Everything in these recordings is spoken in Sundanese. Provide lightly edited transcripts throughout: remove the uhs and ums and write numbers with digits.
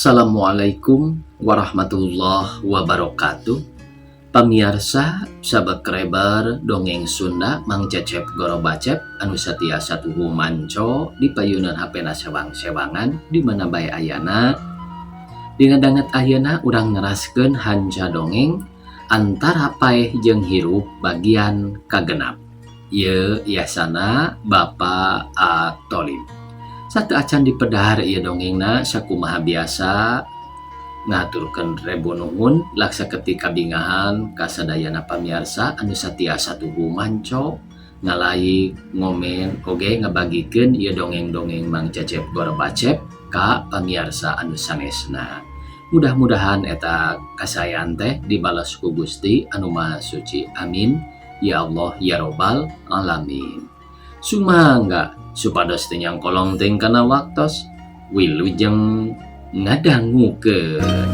Assalamualaikum warahmatullahi wabarakatuh. Pamiarsa subscriber Dongeng Sunda Mang Cecep Gorobacep anu satia satuhu manco di payunan HP na sewang-sewangan di mana bae ayana. Dina danget ayeuna urang neraskeun hanca dongeng Antara Paeh jeung Hirup bagian kagenap. Ieu yasana Bapak A Tolib. Sateuacan dipedar ieu dongengna, sakumaha biasa ngaturkeun rebu nuhun laksa ketika bingahan kasadayana pamiarsa anu satia satuhu manco, ngalike, ngomen, oge ngabagikeun ieu dongeng-dongeng Mang Cecep Gorbacep ka pamiarsa anu sanesna. Mudah-mudahan eta kasaean teh dibales ku Gusti anu Maha Suci. Amin ya Allah ya Robbal alamin. Sumangga supados teu nyangkolong teuing kana waktos, wilujeng ngadangukeun.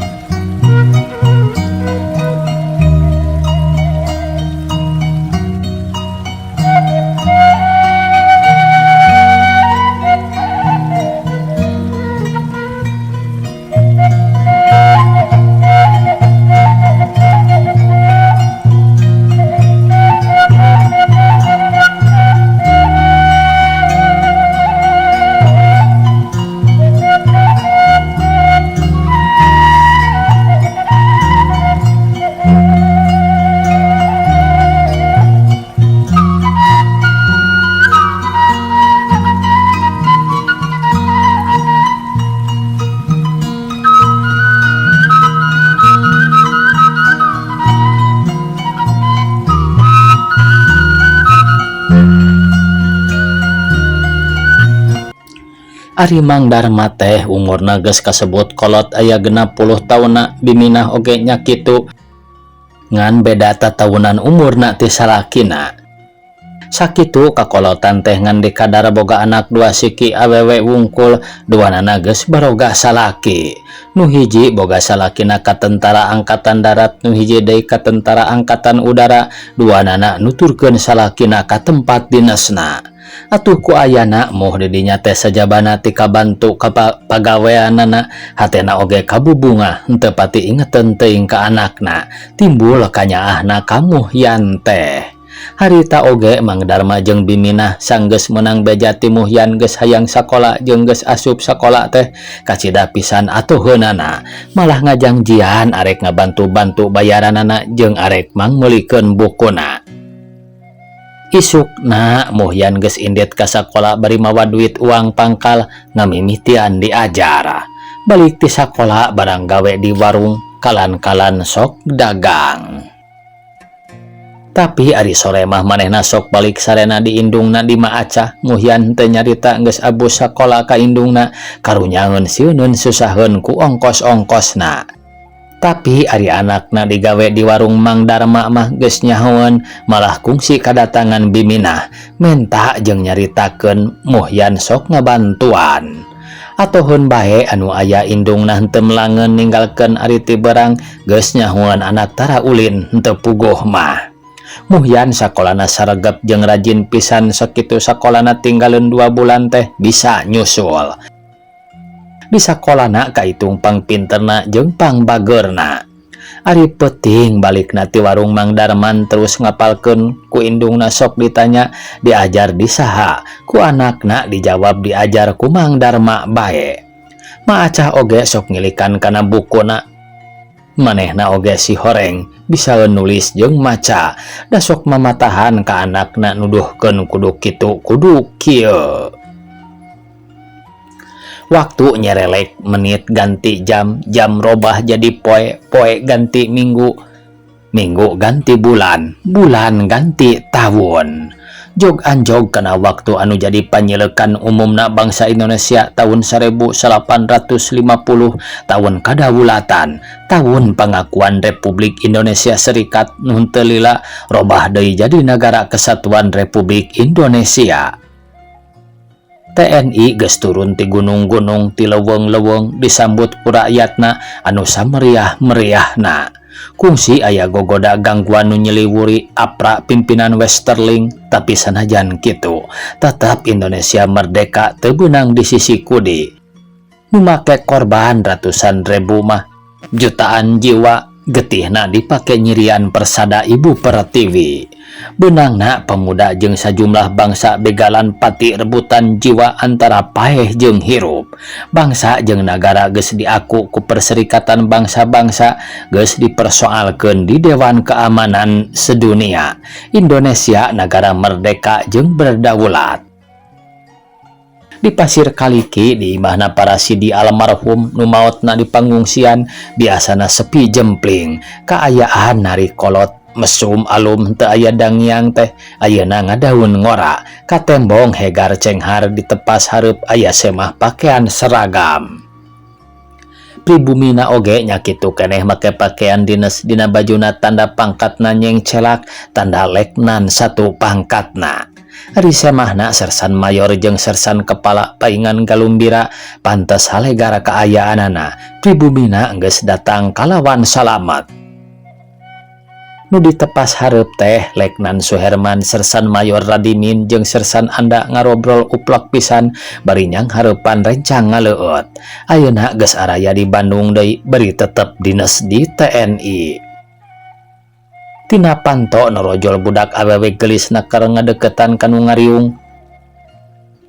Ari Mang Darma teh umurna geus kasebut kolot, aya 60 taunna. Biminah oge nya kitu, ngan beda tataunan umurna ti salakina. Sakitu kakolotan teh ngan dikadar boga anak dua siki awewe wungkul, duanana geus baroga salaki. Nu hiji boga salakina ka tentara angkatan darat, nu hiji deui ka tentara angkatan udara. Duanana nuturkeun salakina ka tempat dinasna. Atuh ku ayana moh didinya teh sajabana ti kabantu ka pagaweanana, hatena oge kabubunga, henteu pati ingeteun teuing ka anakna, timbul kanyaahna ka Muhyan teh. Harita oge Mang Darma jeung Biminah sanggeus meunang beja ti Muhyan geus hayang sakola jeung geus asup sakola teh kacida pisan atuheunana, malah ngajangjian arek ngabantu-bantu bayaranana jeung arek mangmeulikeun bukuna. Isukna Muhyan geus indit ka sakola bari mawa duit uang pangkal, ngamimitian diajar. Balik ti sakola barang gawe di warung, kalan-kalan sok dagang. Tapi ari sore mah manehna sok balik sarena di indungna di Maacah. Muhyan teu nyarita geus abus sakola ka indungna, karunyaeun sieuneun susaheun ku ongkos-ongkosna. Tapi ari anakna digawe di warung Mang Darma mah geus nyahoeun, malah kungsi kadatangan Biminah menta jeung nyaritakeun Muhyan sok ngabantuan. Atoheun bae anu aya indungna henteu melangeun ninggalkeun ari ti berang geus nyahoeun anak tara ulin henteu puguh mah. Muhyan sakolana saregep jeung rajin pisan, sakitu sakolana tinggaleun 2 bulan teh bisa nyusul. Di sakolana kaitung pangpinterna jeung pangbageurna. Ari peuting balikna ti warung Mang Darman terus ngapalkeun ku indungna sok ditanya diajar di saha, ku anakna dijawab diajar ku Mang Darma bae. Maacah oge sok ngilikan kana bukuna. Manehna oge si horeng bisa nulis jeung maca, da sok mamatahan ka anakna nuduhkeun kudu kitu kudu kieu. Waktu nyerelek, menit ganti jam, jam robah jadi poe, poe ganti minggu, minggu ganti bulan, bulan ganti tahun. Jog anjog kana waktu anu jadi panyelekan umumna bangsa Indonesia tahun 1850, tahun kadawulatan, tahun pengakuan Republik Indonesia Serikat nu teu lila robah deui jadi Negara Kesatuan Republik Indonesia. TNI geus turun ti gunung-gunung, ti leuweung-leuweung, disambut ku rakyatna anu sameriah-meriahna. Kungsi aya gogoda gangguan nu nyeliwuri apra pimpinan Westerling, tapi sanajan kitu tetap Indonesia merdeka teu beunang di sisi kudi. Nu make korban ratusan ribu mah jutaan jiwa, getihna dipake nyirian persada Ibu Pertiwi. Beunangna pemuda jeung sajumlah bangsa begalan pati rebutan jiwa antara paeh jeung hirup. Bangsa jeung nagara geus diaku ku Perserikatan Bangsa-Bangsa, geus dipersoalkeun di Dewan Keamanan Sedunia. Indonesia nagara merdeka jeung berdaulat. Di Pasir Kaliki, di imahna Parasidi almarhum nu maotna di pangungsian, biasana sepi jempling. Kaayaan nari kolot mesum alum teu aya dangiang teh ayeuna ngadaun ngora. Katembong hegar cenghar, ditepas hareup aya semah pakaian seragam. Pribumina oge nya kitu keneh, make pakaian dinas, dina bajuna tanda pangkatna nyengcelak, tanda letnan satu pangkatna. Ari semahna sersan mayor jeung sersan kepala paingan galumbira, pantes halegar kaayaanana. Pribumina geus datang kalawan salamet. Nu ditepas hareup teh Letnan Suherman, Sersan Mayor Radimin jeung Sersan Anda ngarobrol uplak pisan bari nyanghareupan rencang ngaleueut. Ayeuna geus araya di Bandung deui bari tetep dines di TNI. Tina panto norojol budak awewe geulis keur ngadeukeutan ka nu ngariung.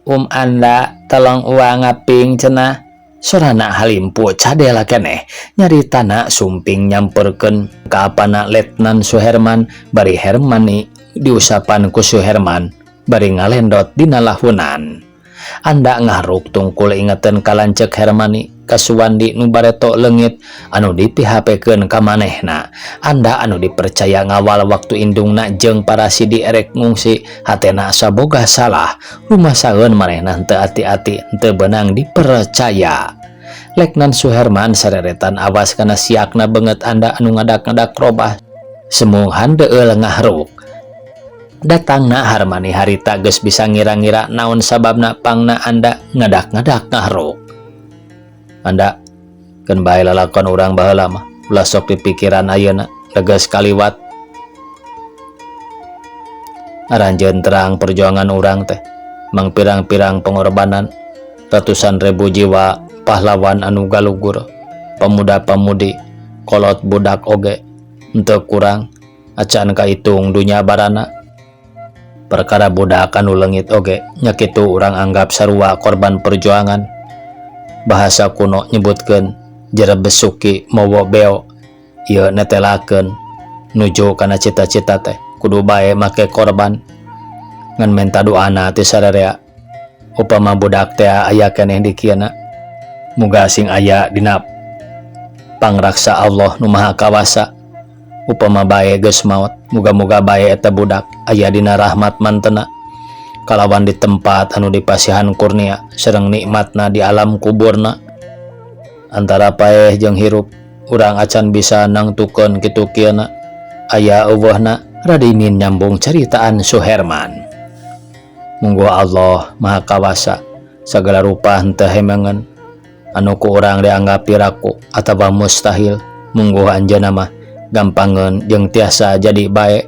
"Um Anda, tolong uang ngaping," cenah. Sorana halimpu cadel keneh. Nyaritana sumping nyamperkeun ka apana Letnan Suherman bari Hermani diusapan ku Suherman bari ngalendot dina lahunan. Anda ngahruk tungkul ingeteun ka lanceuk Hermani ka Suwandi nu bareto leungit anu di-PHP-keun ka manehna. Anda anu dipercaya ngawal waktu indungna jeung Parasidi erek ngungsi, hatena asa boga salah. Rumasaeun manehna henteu ati-ati, henteu beunang dipercaya. Letnan Suherman sareretan awas kana siakna beungeut Anda anu ngadak-ngadak robah semu handeueul ngahruk. Datangna Harmani harita geus bisa ngira-ngira naon sababna pangna Anda ngadak-ngadak ngahruk. "Anda, keun bae lalakon urang baheula mah, ulah sok dipikiran ayeuna, geus kaliwat. Aranjeun terang perjuangan urang teh mangpirang-pirang pengorbanan, ratusan ribu jiwa pahlawan anu galugur, pemuda-pemudi, kolot budak oge henteu kurang, acan kaitung dunya barana. Perkara budak anu leungit oge nya kitu, urang anggap sarua korban perjuangan. Bahasa kuno nyebutkeun jere besuki mawa beo, ieu netelakeun nuju kana cita-cita teh kudu bae make korban. Ngan menta doana ti sararea, upama budak teh aya keneh di kieuna, muga sing aya dina pangraksa Allah nu Maha Kawasa. Upama bae geus maot, muga-muga bae eta budak aya dina rahmat mantena kalawan di tempat anu dipasihan kurnia sareng nikmatna di alam kuburna. Antara paeh jeung hirup urang acan bisa nangtukeun kitu kieuna aya euweuhna." Radimin nyambung caritaan Suherman. "Mungguh Allah Maha Kawasa, sagala rupa henteu hemengeun. Anu ku urang dianggap piraku atawa mustahil, mungguh Anjeunna mah gampangeun jeung tiasa jadi bae.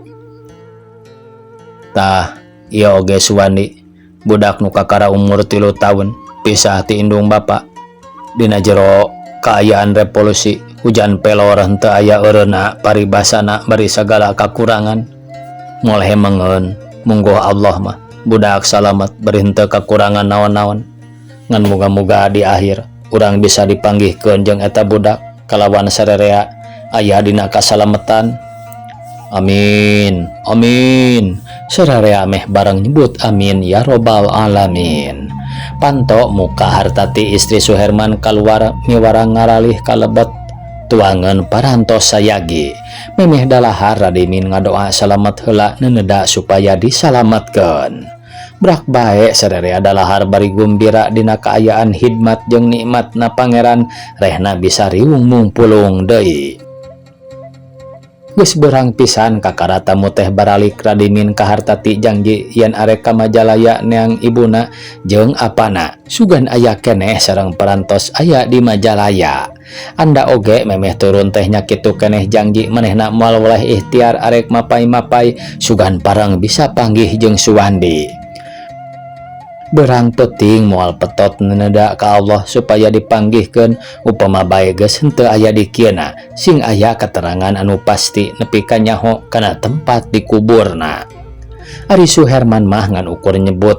Tah, ieu oge Suwandi, budak nu kakara umur 3 taun pisah ti indung bapa dina jero kaayaan revolusi, hujan pelor henteu aya eureunna paribasana bari sagala kakurangan. Moal hemengeun, mungguh Allah mah budak salamet bari henteu kakurangan naon-naon. Ngan muga-muga di akhir urang bisa dipanggihkeun jeung eta budak kalawan sarerea aya dina kasalametan. Amin, amin." Sararea meh bareng nyebut amin ya robbal alamin. Panto muka Hartati istri Suherman keluar miwara ngaralih kalebet tuangan parantos sayagi. Memeh dalahar Radimin ngadoa salamet heula neneda supaya disalametkeun. Brak bae sararea dalahar bari gumbira dina kaayaan hidmat jeung nikmatna Pangeran, rehna bisa riung mungpulung deui. Geus beurang pisan kakara tamu teh baralik, Radimin ka Hartati janji yen arek ka Majalaya neang ibuna jeung apana, sugan aya keneh sareng parantos aya di Majalaya. Anda oge memeh turun teh nya kitu keneh janji, manehna moal weleh ikhtiar arek mapay-mapay sugan parang bisa panggih jeung Suwandi. Beurang peuting moal petot neneda ka Allah supaya dipanggihkeun upama bae geus henteu aya di kieuna sing aya keterangan anu pasti nepi ka nyaho kana tempat dikuburna. Ari Suherman mah ngan ukur nyebut,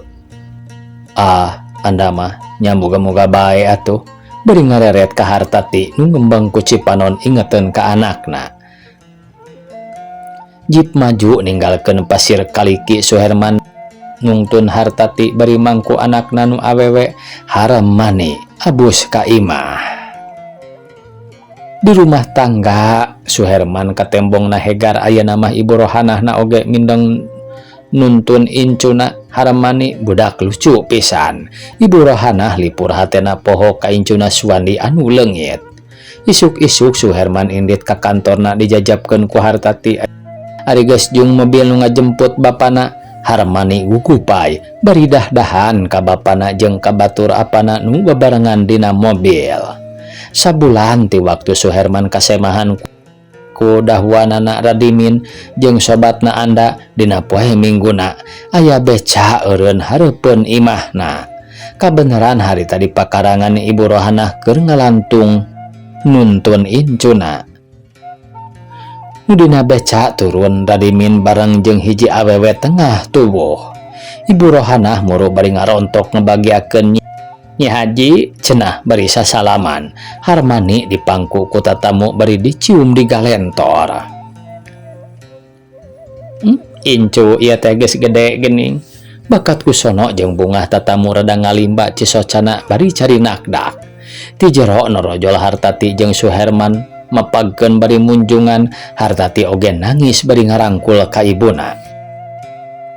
"Ah, anda mah nya moga-moga bae atuh," bari ngareret ka Hartati nu ngembang ku Cipanon ingeteun ka anakna. Jeep maju ninggalkeun Pasir Kaliki. Suherman nungtun Hartati bari mangku anakna nu awewe Harmani abus ka imah. Di rumah tangga Suherman katembongna hegar. Ayeuna mah Ibu Rohanah oge mindeng nuntun incuna Harmani, budak lucu pisan. Ibu Rohanah lipur hatena poho ka incuna Suwandi anu leungit. Isuk-isuk Suherman indit ka kantorna dijajabkeun ku Hartati. Ari geus jung mobil nu ngajemput bapana, Harmani gugupay bari dah-dahan ka bapana jeung ka batur apana nu babarengan dina mobil. Sabulan ti waktu Suherman kasemahan ku dahuanana Radimin jeung sobatna Anda, dina poe Mingguna aya beca eureun hareupeun imahna. Kabeneran harita di pakarangan Ibu Rohanah keur ngalantung nuntun incuna. Nu dina beca turun Radimin bareng jeung hiji awewe tengah tubuh. Ibu Rohanah muru bari ngarontok ngebagiakeun. "Nyi Haji," cenah bari sasalaman. Harmani dipangku ku tatamu bari dicium di galentor. Incu ieu teh geus gede geuning." Bakat kusono jeung bungah tatamu rada ngalimba cisocana bari cari nakdak. Ti jero norojol Hartati jeung Suherman mapagkeun bari munjungan. Hartati oge nangis bari ngarangkul ka ibuna.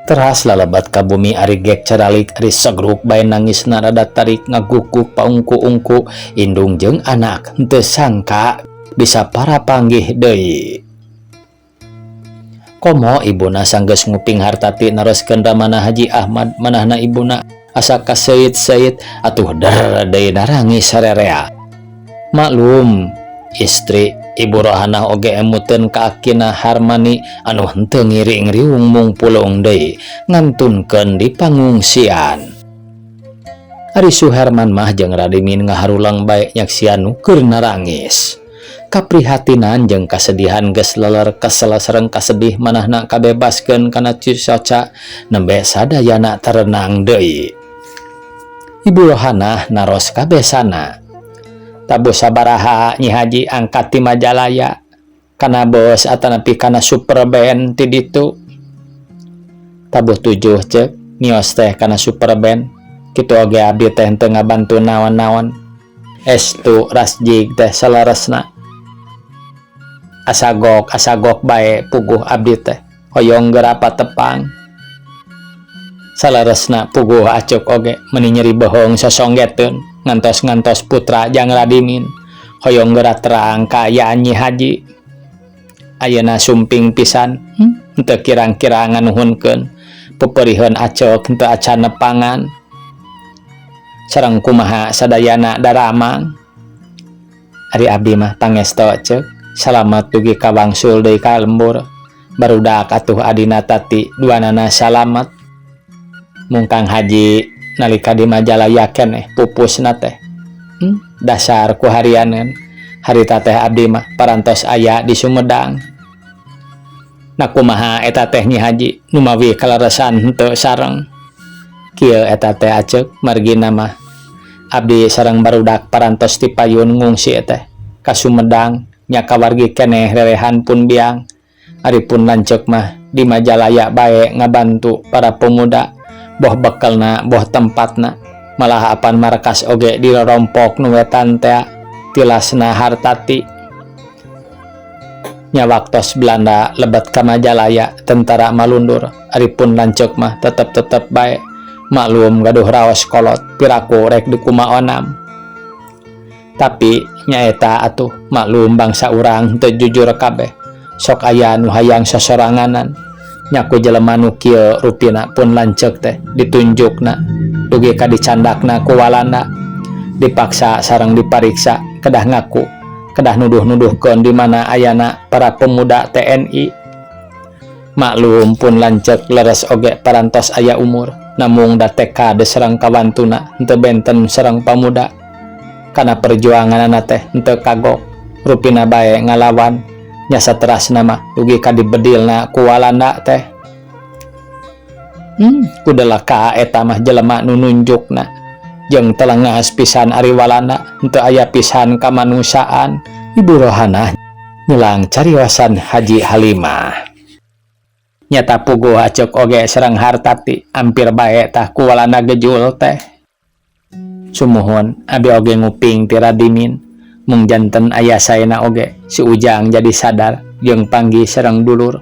Teras lalebat ka bumi ari gek caralik, ari segruk bae nangisna rada tarik ngagukuk paungku-ungku. Indung jeung anak henteu sangka bisa para panggih deui. Komo ibuna sanggeus nguping Hartati naroskeun ramana Haji Ahmad, manahna ibuna asa kaseuit-seuit atuh der deui narangis sarerea. Maklum istri Ibu Rohanah oge emuteun ka akina Harmani anu henteu ngiring riung mungpulung deui ngantunkeun di pangungsian. Ari Suherman mah jeung Radimin ngaharulang bae nyaksian nu keur narangis. Kaprihatinan jeung kasedihan geus leler, kesel sareng kasedih manahna kabebaskeun kana cisoca nembe sadayana terenang deui. Ibu Rohanah naros kabesana, "Tabuh sabaraha, Nyi Haji, angkat ti Majalaya? Kana bos atanapi kana super band ti ditu?" "Tabuh 7, cek. Mios teh kana super band kitu oge abdi teh henteu ngabantu naon-naon." "Estu rasjig teh saleresna asagok asagok bae puguh abdi teh hoyong geura patepang." "Saleresna puguh acuk oge meuni nyeri bohong sosonggeteun ngantos-ngantos putra jang Radimin hoyong geura terang kaayaan Nyi Haji. Ayeuna sumping pisan, Henteu kirang-kirang nganuhunkeun peperiheun acok henteu acan nepangan sareng kumaha sadayana daramang. Ari abdi mah pangesto, cek, salamet dugi ka wangsul deui ka lembur. Barudak atuh adina Tati duanana salamet. Mung Kang Haji nalika di Majalaya keneh pupusna teh, Dasar ku harianeun harita teh abdi mah parantos aya di Sumedang. Nah, kumaha eta teh, Nyi Haji, numawi kaleresan henteu sareng?" "Kieu eta teh, acek, margina mah abdi sareng barudak parantos ti payun ngungsi teh ka Sumedang nya kawargi keneh rerehan pun biang. Ari pun lanceuk mah di Majalaya bae ngabantu para pemuda, boh bekelna boh tempatna, malah apan markas oge dirorompok nu wetan teh," tilasna Hartati. "Nya waktos Belanda lebet ka Majalaya tentara malundur. Ari pun lanceuk mah tetep-tetep bae, maklum gaduh raos kolot, piraku rek dikumaonam. Tapi nyaeta atuh, maklum bangsa urang teu jujur kabeh, sok aya nu hayang sosoranganan. Nya ku jelema nu kieu rupina pun lanceuk teh ditunjukna dugi ka dicandakna ku Walanda, dipaksa sareng dipariksa, kedah ngaku, kedah nuduh-nuduhkeun di mana ayana para pemuda TNI. Maklum pun lanceuk leres oge parantos aya umur. Namung da tekad sareng kawantuna henteu benten sareng pamuda. Kana perjuanganana teh henteu kagok, rupina bae ngalawan nya saterasna mah dugi ka dibedilna ku Walanda teh. Kudelaka eta mah jelema nu nunjukna jeung telengas pisan ari Walanda henteu aya pisan kamanusiaan. Ibu Rohanah nyelang cariosan Haji Halimah. Nyata puguh acuk oge sareng Hartati ampir bae tah ku Walanda gejul teh. Sumuhun abi oge nguping ti Radimin mung janten aya saena oge si Ujang jadi sadar jeung panggih sareng dulur.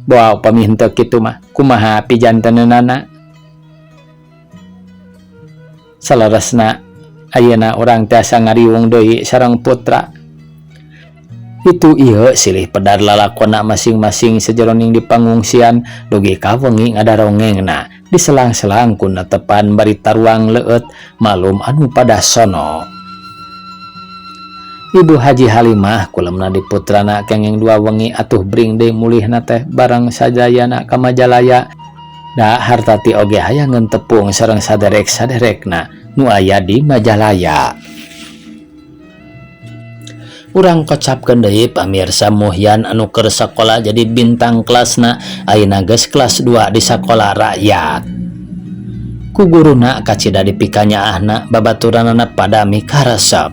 Boa upami henteu kitu mah kumaha pijanteneunana. Saleresna ayeuna urang tiasa ngariung deui sareng putra. Itu ieu silih pedar lalakona masing-masing sajeroning di pangungsian dugi ka wengi ngadarongengna diselang-selang ku netepan bari taruang leueut malum anu pada sono. Ibu Haji Halimah kulemna di putrana kenging dua wengi atuh bring deui mulihna teh bareng sajayana ka Majalaya. Da Hartati oge hayangeun tepung sareng saderek-saderekna nu aya di Majalaya. Urang kocapkeun deui pamirsa Muhyan anu keur sakola jadi bintang kelasna ayeuna geus kelas 2 di sakola rakyat. Ku guruna kacida dipikanyaahna babaturanana pada mikaresep.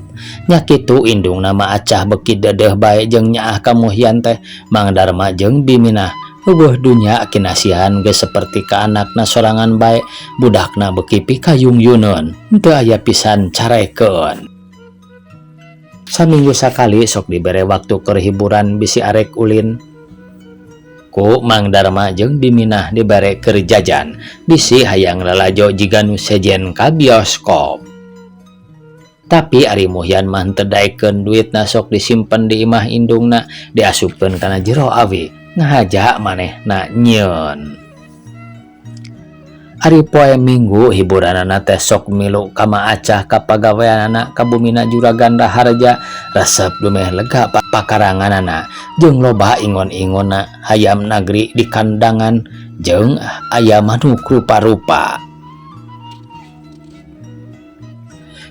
Nya kitu indungna mah acah beuki deudeuh bae jeung nyaah ka Muhyan teh Mang Darma jeung Biminah. Eueuh dunya kinasihan geus saperti ka anakna sorangan bae budakna beuki pikayung-yuneun henteu aya pisan carekeun. Saminggu sakali sok dibere waktu keur hiburan bisi arek ulin. Ku Mang Darma jeung Biminah dibere keur jajan bisi hayang lalajo jiga nu sejen ka bioskop. Tapi ari Muhyan mah henteu daekeun duitna sok disimpen di imah indungna diasupkeun kana jero awi ngahaja manehna nyieun. Ari poe Minggu hiburanana teh sok milu ka Ma Acah ka pagaweanana ka bumina Juragan Raharja resep dumeh lega pakaranganana jeung loba ingon-ingonna hayam nagri di kandangan jeung aya manuk rupa-rupa.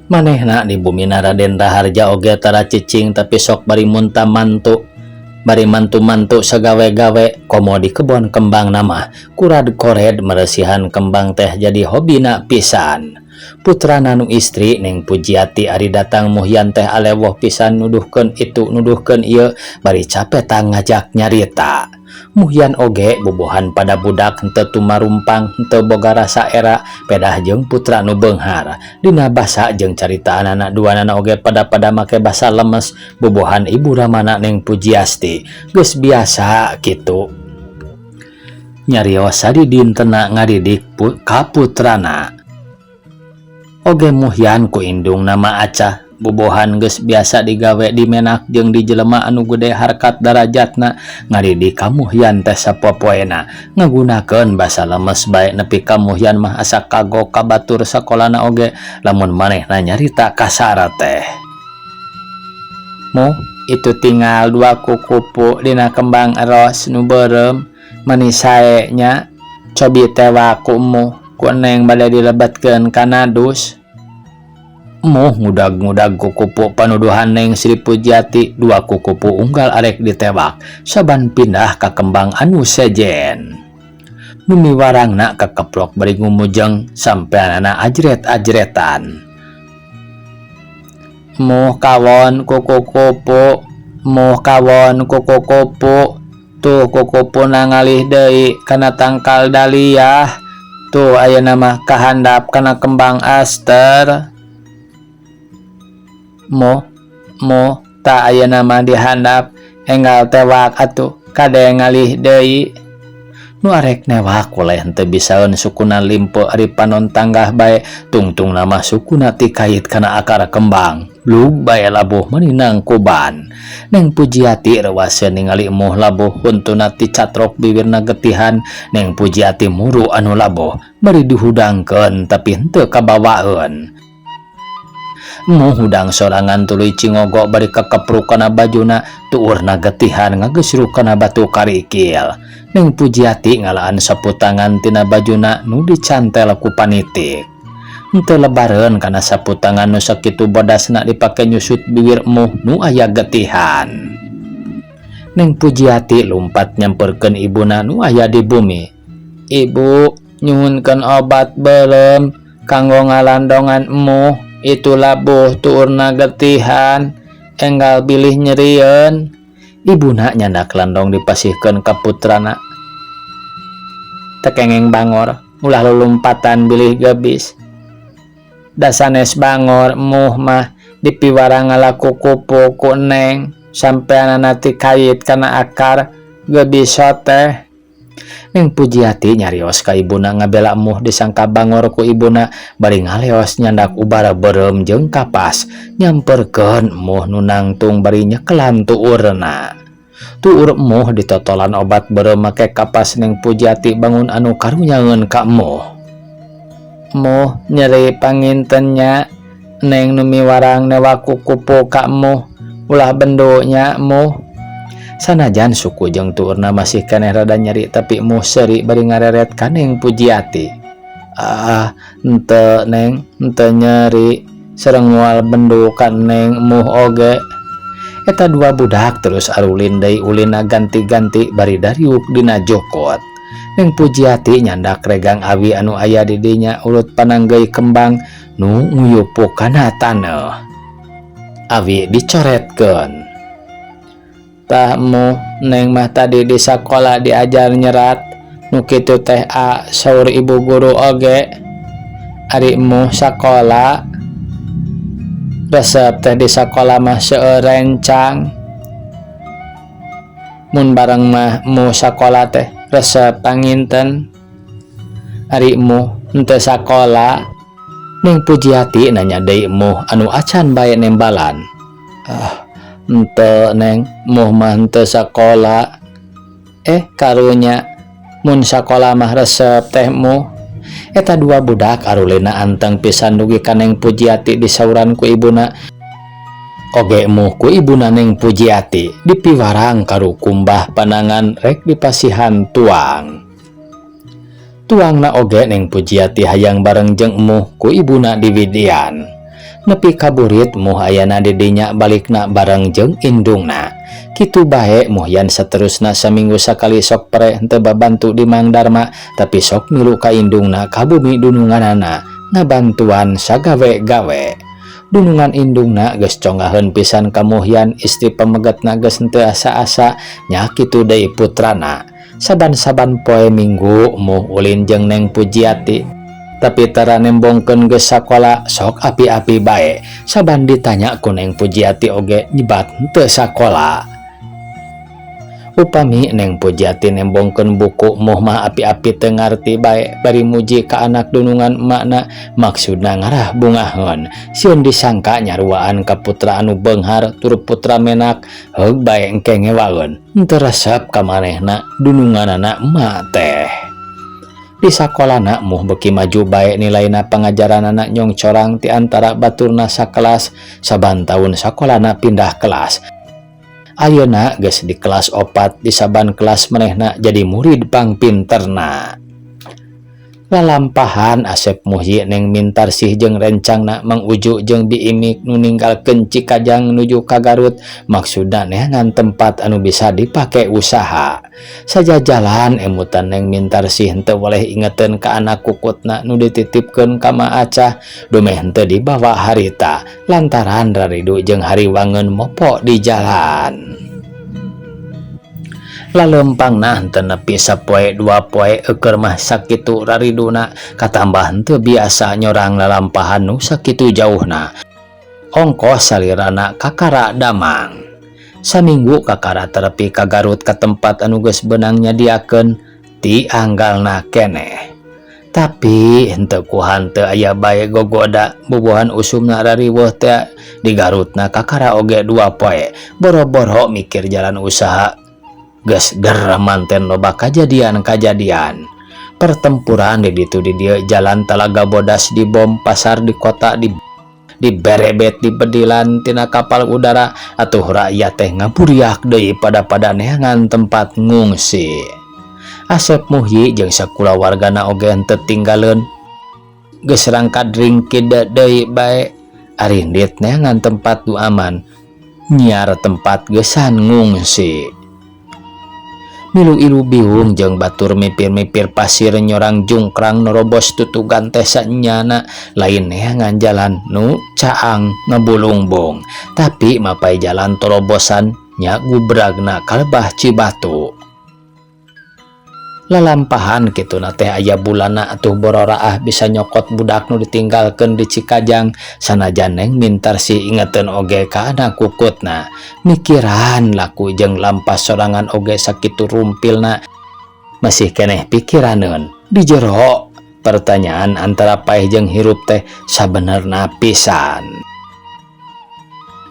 Manehna di bumina Raden Raharja oge tara cicing tapi sok bari munta mantu. Bari mantu-mantu sagawe-gawe komo di kebon kembang nama kurad kored meresihan kembang teh jadi hobina pisan. Putrana nu istri Neng Pujiati ari datang Muhyan teh alewoh pisan nuduhkeun itu nuduhkeun ieu bari capek tang ngajak nyarita. Muhyan oge bubuhan pada budak henteu tumarumpang henteu boga rasa era pedah jeung putra nu beunghar. Dina basa jeung caritaanana duanana oge pada-pada make basa lemes bubuhan ibu ramana Neng Pujiasti geus biasa kitu. Nyarios sadidintena ngadidik ka putrana. Oge Muhyan ku indung nama Acah bubohan geus biasa digawe di menak jeung di jelema anu gede harkat darajatna ngadidik ka Muhyan teh sapopoena ngagunakeun basa lemes bae nepi ka Muhyan mah asa kagok ka batur sakolana oge lamun manehna nyarita kasara teh. Muh itu tinggal dua kukupu dina kembang eros nu beureum meni sae nya cobi tewak ku emuh ku neng bade dilebetkeun kana dus. Muh ngudag-ngudag kukupu panuduhan Neng Sri Pujiati dua kukupu unggal arek ditewak saban pindah ka kembang anu sejen. Nu miwarangna kakeplok bari ngumujeng sampeanana ajret-ajretan. Muh kawon kukupu, muh kawon kukupu, tuh kukupu ngalih deui kana tangkal daliah, tuh ayeuna mah kahandap kana kembang aster. Muh, muh, ta ayeuna mah dihandap enggal tewak atuh kade ngalih deui. Nu arek newak oleh henteu bisaeun sukuna limpo ari panon tanggah bae tungtungna mah sukuna tikait kana akar kembang. Lug bae labuh meninang kuban. Neng Pujiati rewaseun ningali emuh labuh huntuna ticatrok bibirna getihan. Neng Pujiati muru anu labuh bari dihudangkeun tapi henteu kabawaeun. Emuh hudang sorangan tuluy cingogo bari kekepruk kana bajuna, tuurna getihan ngagesruk kana batu karikil. Neng Pujiati ngalaan sapu tangan tina bajuna nu dicantel ku panitik. Henteu lebareun kana sapu tangan nu sakitu bodasna dipake nyusut biwir Emuh nu aya getihan. Neng Pujiati lumpat nyamperkeun ibuna nu aya di bumi. "Ibu, nyuhunkeun obat beureum kanggo ngalandongan Emuh, itu labuh tuurna getihan, enggal bilih nyerieun." Ibuna nyandak landong dipasihkeun ka putrana. "Teu kenging bangor, ulah lulumpatan bilih gebis. Da sanes bangor Emuh mah, dipiwarang ngala kukupu ku Neng, sampeanana tikait kana akar gebis teh." Neng Pujiati nyarios ka ibuna ngabela Emuh disangka bangor ku ibuna bari ngaleos nyandak ubar beureum jeung kapas nyamperkeun Emuh nu nangtung bari nyekelan tuurna. Tuur Emuh ditotolan obat beureum make kapas. Neng Pujiati bangun anu karunyaeun ka Emuh. "Emuh nyeri, panginten nya, Neng nu miwarang newak kukupu ka Emuh, ulah bendo nya, Emuh." Sanajan suku jeung tuurna masih keneh rada nyeri, tapi Emuh seuri bari ngareret ka Neng Pujiati. "Ah, henteu, Neng, henteu nyeri, sareng moal bendo ka Neng Emuh oge." Eta dua budak terus arulin deui, ulina ganti-ganti bari dariuk dina jukut. Neng Pujiati nyandak regang awi anu aya di dinya, urut pananggeuy kembang nu nguyupuk kana taneuh. Awi dicoretkeun. "Tah, Emuh, Neng mah tadi di sakola diajar nyerat nu kitu teh a, saur ibu guru oge. Ari Emuh sakola resep teh di sakola mah seueur rencang. Mun bareng mah Emuh sakola teh resep panginten. Ari Emuh henteu sakola?" Neng Pujiati nanya deui Emuh anu acan bae nembalan. "Ah, henteu, Neng, Emuh mah henteu sakola." "Eh, karunya, mun sakola mah resep teh, Emuh." Eta dua budak arulina anteng pisan dugi ka Neng Pujiati disauran ku ibuna. Oge Emuh ku ibuna Neng Pujiati dipiwarang karukumbah panangan rek dipasihan tuang. Tuangna oge Neng Pujiati hayang bareng jeung Emuh, ku ibuna diwidian. Nepi ka burit Emuh ayana di dinya, balikna bareng jeung indungna. Kitu bae Muhyan saterusna, saminggu sakali sok pere, henteu babantu di Mang Darma, tapi sok milu ka indungna ka bumi dununganana ngabantuan sagawe-gawe. Dunungan indungna geus conggaheun pisan ka Muhyan, istri pamegetna geus henteu asa-asa, nya kitu deui putrana. Saban-saban poe Minggu Emuh ulin jeung Neng Pujiati. Tapi tara nembongkeun geus sakola, sok api-api bae. Saban ditanya ku Neng Pujiati oge nyebat henteu sakola. Upami Neng Pujiati nembongkeun buku, Emuh mah api-api teu ngarti bae bari muji ka anak dunungan emakna, maksudna ngarah bungaheun. Sieun disangka nyaruaan ka putra anu beunghar tur putra menak, heug bae engke ngewaeun. Henteu resep ka manehna dununganana emak teh. Di sakolana Emuh beuki maju bae nilaina, pangajaranana nyongcorang ti antara baturna sakelas. Saban taun sakolana pindah kelas. Ayeuna geus di kelas 4, di saban kelas manehna jadi murid pangpinterna. Lalampahan Asep Muhyi, Neng Mintarsih jeung rencangna Mang Uju jeung Bi Imik nu ninggalkeun Cikajang nuju ka Garut, maksudna neangan tempat anu bisa dipake usaha. Sajajalan emutan Neng Mintarsih henteu weleh ingeteun ka anak kukutna nu dititipkeun ka Ma Acah dumeh henteu dibawa harita lantaran raridu jeung hariwangeun mopo di jalan. Lalempangna henteu nepi sapoe dua poe, eukeur mah sakitu rariduna, katambah henteu biasa nyorang lalampahan nu sakitu jauhna. Ongkoh salirana kakara damang. Saminggu kakara terepi ka Garut ka tempat anu geus beunang nyadiakeun ti anggalna keneh. Tapi henteu ku hanteu aya bae gogoda, bubuhan usumna rariweuh teh. Di Garutna kakara oge 2 poe, boro-boro mikir jalan usaha, geus der manten loba kajadian-kajadian. Pertempuran di ditu di dieu, jalan Talaga Bodas dibom, pasar di kota di Diberebet dibedilan tina kapal udara, atuh rakyat teh ngaburiak deui pada-pada neangan tempat ngungsi. Asep Muhyi jeung sakulawargana oge henteu tinggaleun, geus rangkad ringkid deui bae arindit neangan tempat nu aman, nyiar tempat gesan ngungsi. Milu ilu biung jeung batur mipir-mipir pasir, nyorang jungkrang nerobos tutugan teh sanyana lain neangan jalan nu caang ngebulungbung, tapi mapai jalan torobosan nya gubragna kalebah Cibatu. Lalampahan kituna teh aya bulana, atuh bororaah bisa nyokot budak nu ditinggalkeun di Cikajang. Sanajan Neng Mintarsih ingeteun oge ka anak kukutna, mikiran laku jeung lampah sorangan oge sakitu rumpilna, masih keneh pikiraneun di jero pertanyaan antara paeh jeung hirup teh sabenerna pisan.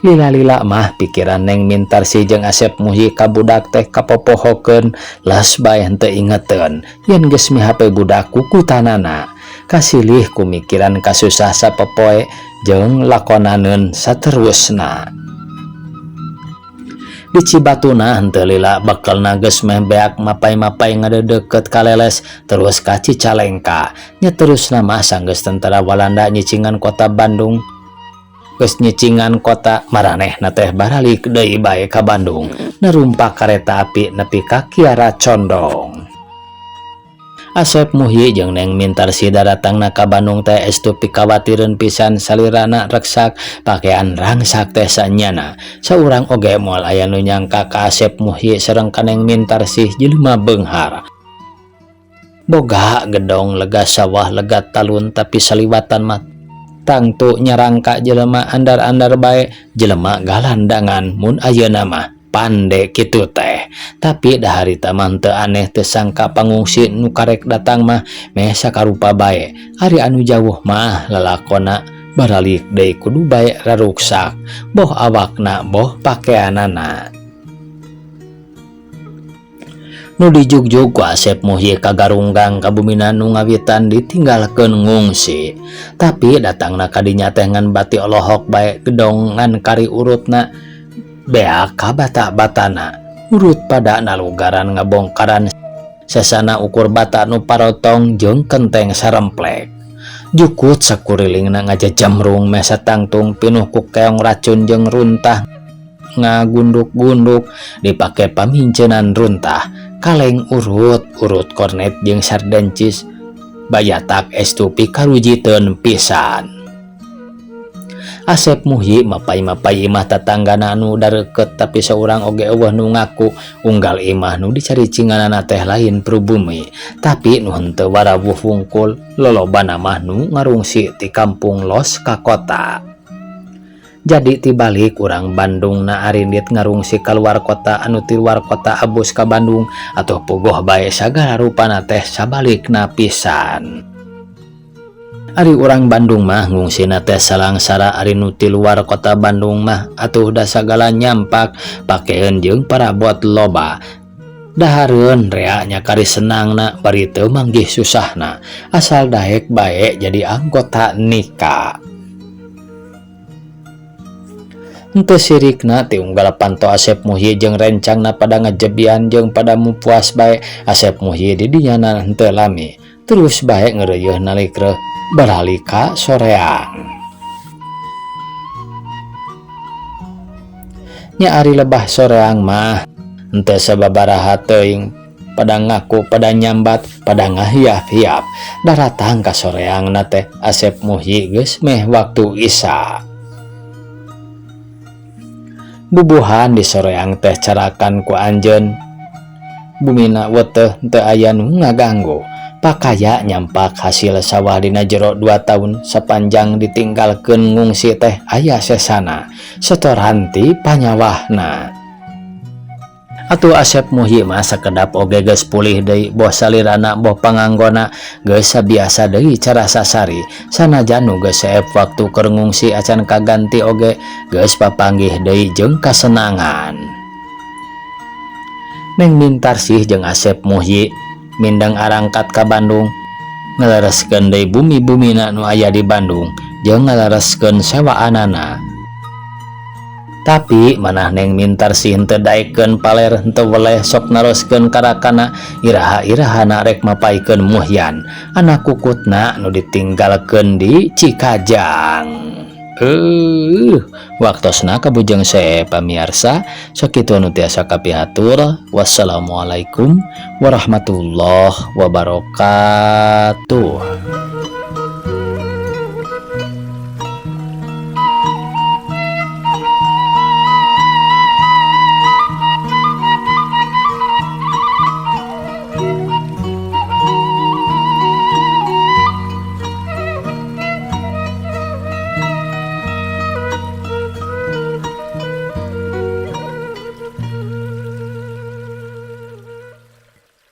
Lila-lila mah pikiran Neng Mintarsih jeung Asep Muhyi ka budak teh kapopohokeun, las bae henteu ingeteun yen geus mihape budak kukutanana, kasilih ku mikiran kasusah sapopoe jeung lakonaneun saterusna. Di Cibatuna henteu lila bekelna geus meh beak, mapay-mapay ngadeukeut ka Leles, terus ka Cicalengka nya. Terusna mah sanggeus tentara Walanda nyicingan kota Bandung, geus nyicingan kota, maranehna teh baralik deui bae ka Bandung, narumpak kareta api nepi ka Kiara Condong. Asep Muhyi jeung Neng Mintarsih daratangna ka Bandung teh estu pikawatireun pisan. Salirana reksak, pakaian rangsak teh sanyana. Saurang oge moal aya nu nyangka ka Asep Muhyi sareng ka Neng Mintarsih jelema beunghar, boga gedong lega, sawah lega, talun, tapi saliwatan mah tangtu nyarangka jelema andar-andar bae, jelema galandangan. Mun ayeuna mah pande kitu teh, tapi da harita mah teu aneh teu sangka pangungsi nu karek datang mah meh sakarupa bae. Ari anu jauh mah lalakona baralik deui kudu bae raruksak, boh awakna boh pakeanana. Nu dijugjug ku Asep Muhyi kagarunggang kabumina nu ngawitan ditinggalkeun ngungsi, tapi datangna kadinya teh ngan bati olohok bae. Gedong ngan kari urutna beak ka bata-batana, urut pada nalugaran ngabongkaran sesana ukur bata nu parotong jeung kenteng saremplek. Jukut sakurilingna ngajajamrung mesa tangtung pinuh ku keong racun jeung runtah ngagunduk-gunduk dipake pamincenan runtah, kaleng urut urut kornet jeung sardencis bayatak estu pikarujiteun pisan. Asep Muhyi mapay-mapay imah tatanggana anu dareukeut, tapi saurang oge euweuh nu ngaku. Unggal imah nu dicaricinganana teh lain pribumi, tapi nu henteu warawuh wungkul, lolobana mah nu ngarungsi ti kampung los ka kota. Jadi tibalik, urang Bandung na arindit ngarungsi keluar kota, anu ti luar kota abus ka Bandung, atau puguh bae sagala rupana teh sabalikna pisan. Ari urang Bandung mah ngungsina teh salangsara, ari nu ti luar kota Bandung mah atuh da sagala nyampak, pakeun jeung parabot loba, dahareun rea nya kari senangna bari teu manggih susahna, asal daek bae jadi anggota nikah. Henteu sirikna ti unggal panto Asep Muhyi jeung rencangna pada ngejebian jeung pada mupuas bae. Asep Muhyi di dinya henteu lami, terus bae ngeureuyeun nalikreuh baralik ka Soreang. Nya ari lebah Soreang mah henteu sababaraha teuing pada ngaku, pada nyambat, pada ngahiap-hiap. Daratang ka Soreang na teh Asep Muhyi geus meh waktu Isya. Bubuhan di Soreang teh carakan ku anjeun, bumina weteh, teu aya nu ngaganggu. Pakaya nyampak hasil sawah dina jero 2 tahun sepanjang ditinggalkeun ngungsi teh aya sesana setoran ti panyawahna. Atuh Asep Muhyi mah sakedap oge geus pulih deui, boh salirana boh panganggona geus sabiasa deui cara sasari. Sanajan nu geus seep waktu keur ngungsi acan kaganti oge geus papanggih deui jeung kasenangan. Neng Mintarsih jeung Asep Muhyi mindeng arangkat ka Bandung, ngelereskeun deui bumi-bumina nu aya di Bandung. Jeung ngalereskeun sewaanana. Tapi manah Neng Mintarsih henteu daekeun paler, henteu weleh, sok naroskeun karakana iraha-irahana rek mapaykeun Muhyan, anak kukutna nu ditinggalkeun di Cikajang. Waktosna kabujeng saya, pamiarsa. Sakitu anu tiasa kapihatur. Wassalamualaikum warahmatullahi wabarakatuh.